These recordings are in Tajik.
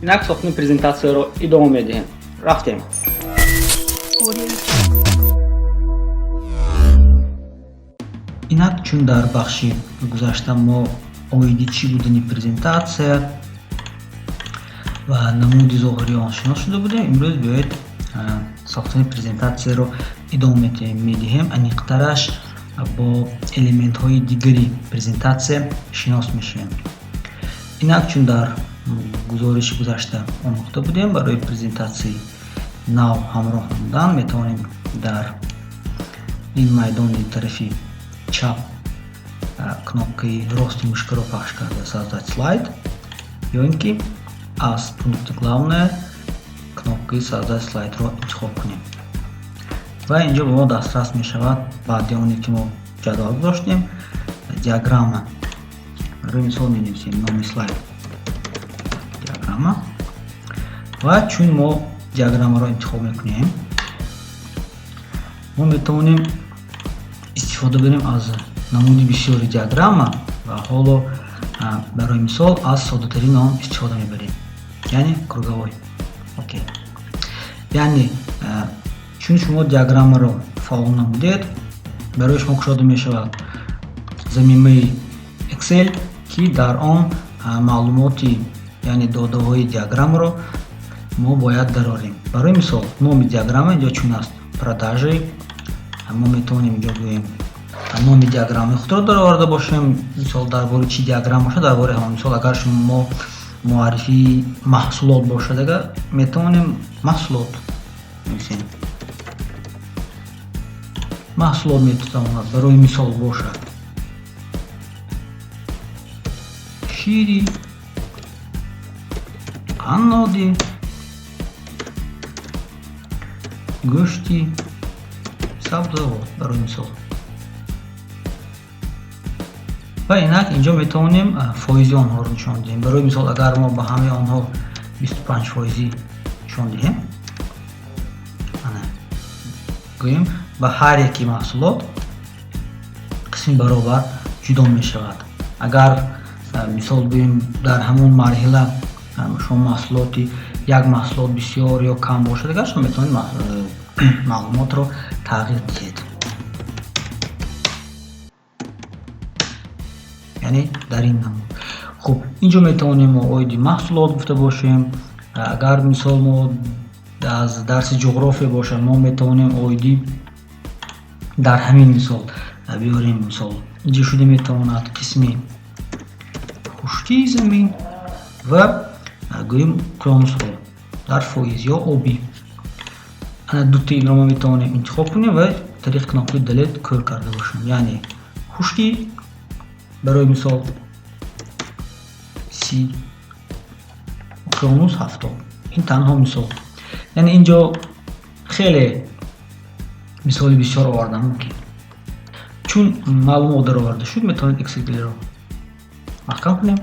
Инак сохтани презентатсияро идома медиҳем. Рафтем. Инак, чун дар бахши гузашта мо оиди чӣ будани презентатсия ва намуди зоҳирии он шинос шуда будем, имрӯз биёед сохтани презентатсияро идома медиҳем. Аниқтараш, бо элементҳои дигари презентатсия шинос мешавем. Инак, чун дар гузориши гузашта омӯхта будем, барои презентатсияи нав ҳамроҳ намудан метавонем дар ин майдони тарафи чап кнопкаи рости мушкаро пахш карда «Создать слайд» ё ин ки аз пункти «Главная» кнопкаи «Создать слайд»-ро интихоб кунем ва инҷо ба мо дастрас мешавад. Баъди оне ки мо ҷадвал гузоштем, диаграмма. Барои мисол, менависем номи слайд «Диаграмма» ва чун мо диаграммаро интихоб мекунем, мо метавонем истифода барем аз намуди бисёри диаграмма ва ҳоло барои мисол аз соддатарини он истифода мебарем, яъне круговой. Окей. Яъне чун шумо диаграммаро фаъол намудед, барои шумо кушода мешавад замимаи Excel, ки дар он маълумоти, яъне додаҳои диаграммаро мо бояд дарорем. Барои мисол, номи диаграмма инҷо чун аст «Продажи», мо метавонем инҷо гӯем номи диаграммаи худро дароварда бошем. Мисол, дар бораи чӣ диаграмма бошад, дар бораи ҳамон. Мисол, агар шумо муаррифии маҳсулот бошад, агар метавонем «Маҳсулот» нависем. Маҳсулот метавонад, барои мисол, бошад шири қаннодӣ, гӯшти, сабзавот, барои мисол. Ва инак инҷо метавонем фоизи онҳоро нишон диҳем. Барои мисол, агар мо ба ҳамаи онҳо 25 фоизӣ нишон диҳем, гӯем, ба ҳар яки маҳсулот қисми баробар ҷудо мешавад. Агар, мисол, гӯем, дар ҳамон марҳила шумо маҳсулоти як маҳсулот бисёр ё кам бошад, агар шумо метавонед маълумотро тағйир диҳед, яъне дар ин намуд. Хуб, инҷо метавонем мо оиди маҳсулот гуфта бошем. Агар, мисол, мо аз дарси ҷуғрофия бошад, мо метавонем оиди дар ҳамин мисол биёрем. Мисол, инҷо шуда метавонад қисми хушкии замин ва гӯем уқёнусҳо дар фоиз ё обӣ. Ана дутаи инро мо метавонем интихоб кунем ва тариқи кнопкаи Delete кӯр карда бошем, яъне хушкӣ, барои мисол, 30, уқёнус 70. Ин танҳо мисол, яъне инҷо хеле мисоли бисёр овардан мумкин. Чун маълумот дароварда шуд, метавонед Excel-ро маҳкам кунем,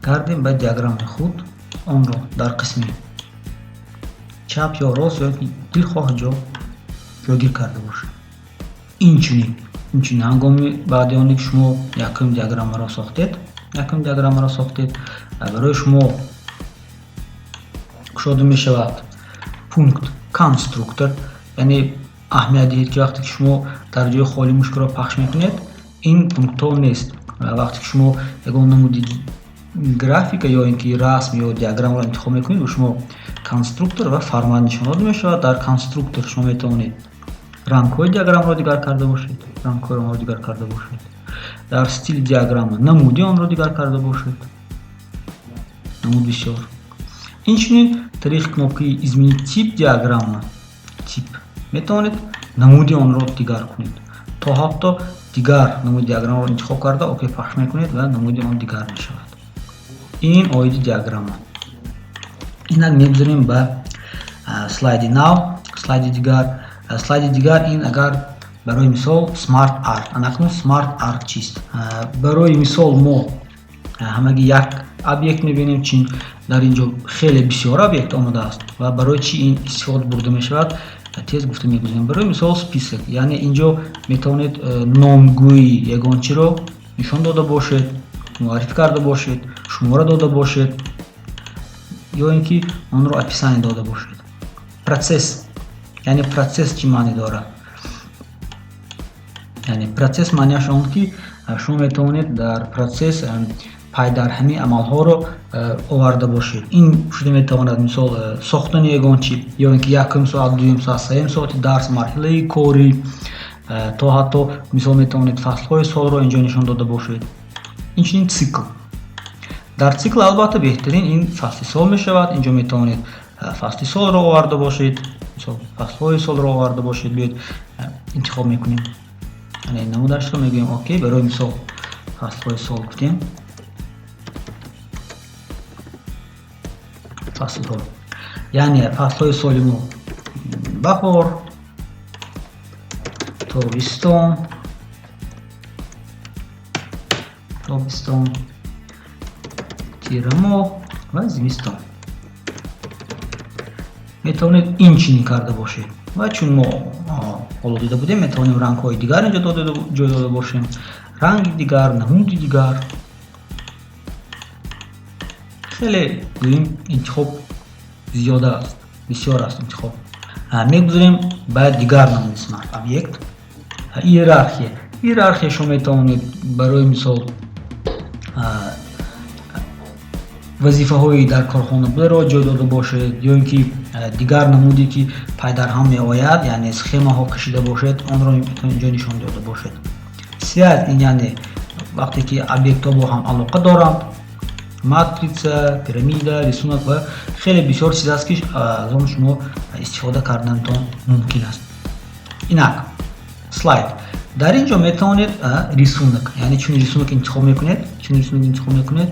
гардем ба диаграммаи худ, онро дар қисми чап ё рост ё дилхоҳ ҷо ҷойгир карда бошед. Инчунин, ҳангоми баъди оне ки шумо якум диаграммаро сохтед, барои шумо кушода мешавад пункт «Конструктор». Яъне аҳамият диҳед, ки вақте ки шумо дар ҷои холӣ мушкаро пахш мекунед, ин пунктҳо нест. Вақте ки шумо ягон намуди графика ё ин ки расм ё диаграммаро интихоб мекунед, ба шумо «Конструктор» ва «Формат» нишон дода мешавад. Дар «Конструктор» шумо метавонед рангҳои диаграммаро дигар карда бошед, рангҳои онро дигар карда бошед, дар стили диаграмма намуди онро дигар карда бошед, намуд бисёр. Инчунин тариқи кнопкаи «Изменить тип диаграмма», тип, метавонед намуди онро дигар кунед, то ҳатто дигар намуди диаграммаро интихоб карда, ОК пахш мекунед ва намуди он дигар мешавад. Ин оиди диаграмма. Инак мегузарем ба слайди нав, слайди дигар. Слайди дигар ин агар, барои мисол, Smart Art. Анакнун Smart Art чист? Барои мисол, мо ҳамаги як объект мебинем, чун дар ин ҷо хеле бисёр объект омадааст ва барои чӣ ин истифода бурда мешавад, тез гуфта мегузарем. Барои мисол, список, яъне инҷо метавонед номгӯи ягон чиро нишон дода бошед, муаррифӣ карда бошед, шумора дода бошед. ё ин ки онро описание дода бошед. Процесс, яъне процесс чӣ маъне дорад? Яъне процесс маънияш он, ки шумо метавонед дар процесс пайдарҳами амалҳоро оварда бошед. Ин шуда метавонад, мисол, сохтани ягон чи ё ин ки якум соат, дуюм соат, сеюм соати дарс, марҳилаи корӣ, то ҳатто, мисол, метавонед фаслҳои солро инҷо нишон дода бошед. Инчунин цикл. Дар цикл албатта беҳтарин ин фасли сол мешавад. Инҷо метавонед фасли солро оварда бошед, мисол, фаслҳои солро оварда бошед. Биёед, интихоб мекунем намудашро, мегӯем окей. Барои мисол, фаслҳои сол гуфтем, фаслҳо, яъне фаслҳои соли мо: баҳор, тобистон, тирамоҳ ва зимистон. Метавонед инчунин карда бошед ва чун мо ҳоло дида будем, метавонем рангҳои дигар инҷо ҷой дода бошем, ранги дигар, намуди дигар. Хеле, гӯем, интихоб зиёда аст, бисёр аст интихоб. Мегузарем ба дигар намуди смарт объект, иерархия. Иерархия, шумо метавонед, барои мисол, вазифаҳои дар корхона бударо ҷой дода бошед ё ин ки дигар намуде, ки пайдарҳам меояд, яъне схемаҳо кашида бошед, онро метавонед инҷо нишон дода бошед. Связь, ин яъне вақте ки объектҳо бо ҳам алоқа доранд: матрица, пирамида, рисунок ва хеле бисёр чиз аст, ки аз он шумо истифода карданатон мумкин аст. Инак, слайд. Дар ин ҷо метавонед рисунок, яъне чунин рисунок интихоб мекунед, чунин рисунок интихоб мекунед,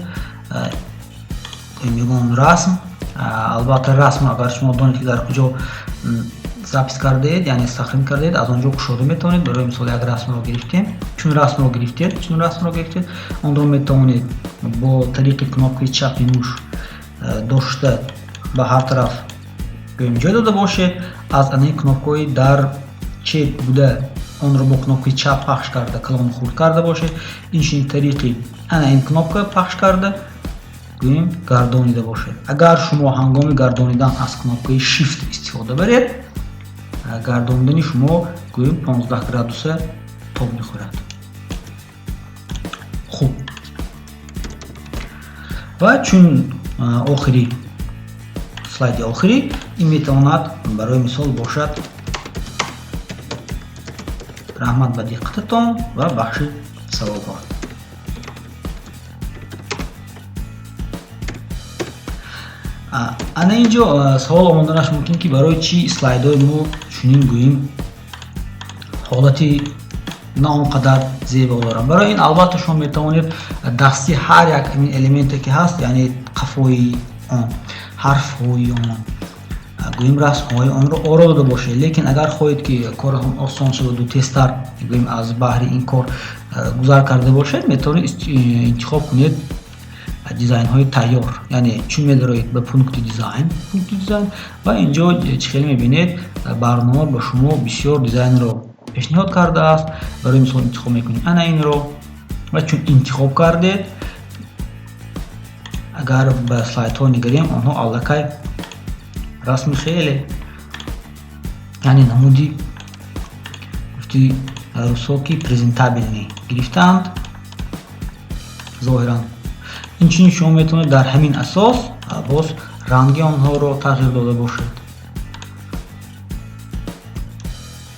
ягон расм. Албатта, расм, агар шумо донед, ки дар куҷо запись кардаед, яъне сохранить кардаед, аз он ҷо кушода метавонед. Барои мисол, як расмро гирифтем. Чун расмро гирифтед, онро метавонед бо тариқи кнопкаи чапи муш дошта ба ҳар тараф, гӯем, ҷой дода бошед. Аз анаи кнопкаҳои дар чеп буда онро бо кнопкаи чап пахш карда калону хурд карда бошед. Инчунин тариқи ана ин кнопка пахш карда, гӯем, гардонида бошед. Агар шумо ҳангоми гардонидан аз кнопкаи Shift истифода баред, гардонидани шумо, гӯем, 15 градуса тоб мехӯрад. Хуб, ва чун охири слайди охирӣ, ин метавонад, барои мисол, бошад: раҳмат ба диққататон ва бахши саволҳо. Ана ин ҷо савол омаданаш мумкин, ки барои чӣ слайдҳои мо чунин, гӯем, ҳолати на он қадар зебо доранд. Барои ин, албатта, шумо метавонед дасти ҳар як ин элементе, ки ҳаст, яъне қафои он, ҳарфҳои он, гӯем, расмҳои онро оро дода бошед. Лекин агар хоҳед, ки коратон осон шаваду тезтар, гӯем, аз баҳри ин кор гузар карда бошед, метавонед интихоб кунед дизайнҳои тайёр. Яъне чун медароед ба пункти дизайн ва инҷо чӣ хеле мебинед, барнома ба шумо бисёр дизайнро пешниҳод кардааст. Барои мисол, интихоб мекунед ана инро ва чун интихоб кардед, агар ба слайдҳо нигарем, онҳо аллакай расми хеле, яъне намуди, гуфти русҳо, ки презентабельный гирифтаанд зоҳиран. Инчунин шумо метавонед дар ҳамин асос боз ранги онҳоро тағйир дода бошед.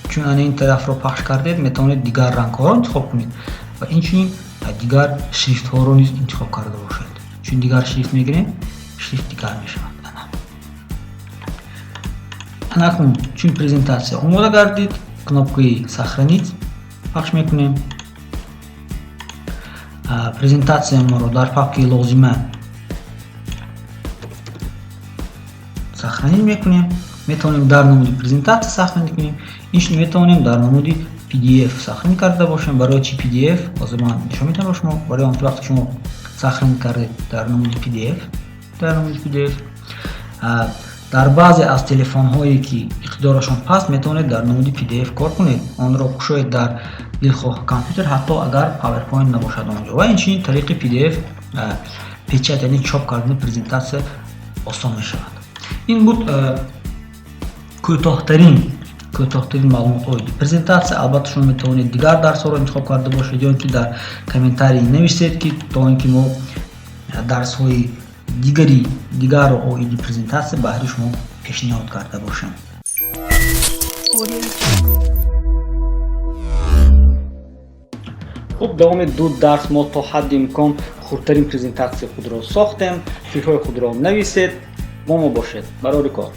Чун ана ин тарафро пахш кардед, метавонед дигар рангҳоро интихоб кунед ва инчунин дигар шрифтҳоро низ интихоб карда бошед. Чун дигар шрифт мегирем, шрифт дигар мешавад. Ана акнун, чун презентатсия омода гардид, кнопкаи «Сохранить» пахш мекунем. Презентатсияи моро дар папкаи лозима сохранить мекунем. Метавонем дар намуди презентатсия сохранить кунем, инчунин метавонем дар намуди PDF сохранить карда бошем. Барои чи PDF? Ҳозир ман нишон медиҳам ба шумо. Барои он ки вақте шумо сохранить кардед дар намуди PDF, дар баъзе аз телефонҳое, ки иқтидорашон паст, метавонед дар намуди PDF кор кунед, онро кушоед дар дилхоҳ компютер, ҳатто агар PowerPoint набошад онҷо. Ва инчунин тариқи PDF печать, яъне чоп кардани презентатсия Осон мешавад. Ин буд кӯтоҳтарин маълумот оиди презентатсия. Албатта, шумо метавонед дигар дарсҳоро интихоб карда бошед ё ин ки дар комментарий нависед, ки то ин ки мо дарсҳои дигари дигарро оиди презентатсия баҳри шумо пешниҳод карда бошем. Хуб, давоми ду дарс мо то ҳадди имкон хурдтарин презентатсияи худро сохтем. Фикрҳои худро нависед, бо мо бошед. Барори кор.